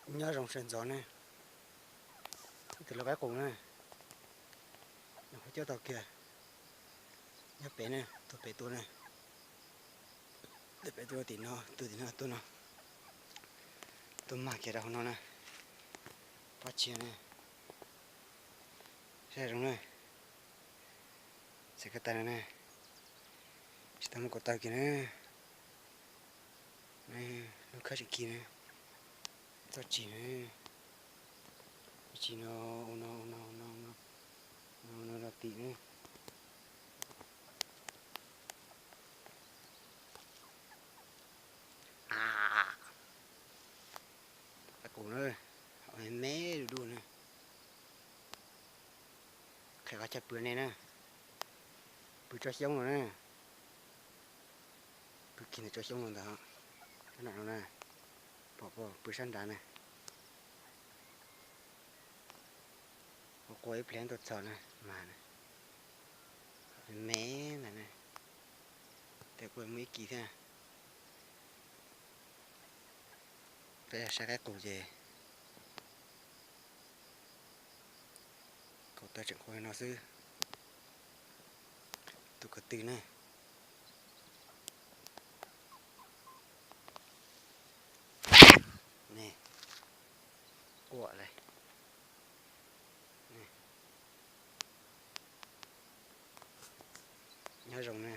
Nyob zoo sawv ntxov ne, tus lawv qaib qus na, nws kuj coj tau kiag. Nyob pem ne, tuaj pem tuaj ne, tuaj pem tuaj tim no, tuaj tim no tuaj no, tuaj mag kiag rau hauv no na. Pab tsia ne, saib zoo na, txhais ko taw no na, tsis tau muaj ko taw kiag na. Lub khab tsis kis na, txoj tsis na, tsis no, no no no tim na. Qaib qus na, me me du du na. Qhia qhov chaw pw nej na, pw tsob xyoob no na, pw kis ntawm tsob xyoob no ntag. Sab nram no na, pom pw sab nrad na. Ua qua ib pliag tuaj txog na mas, me ntawd na, tej kuj muaj ib kis thiab. Peb saib qaib qus ces ko taw tseem qua li no xwb. Tus ko tw na, ne, quaj lawm. Nyob zoo na,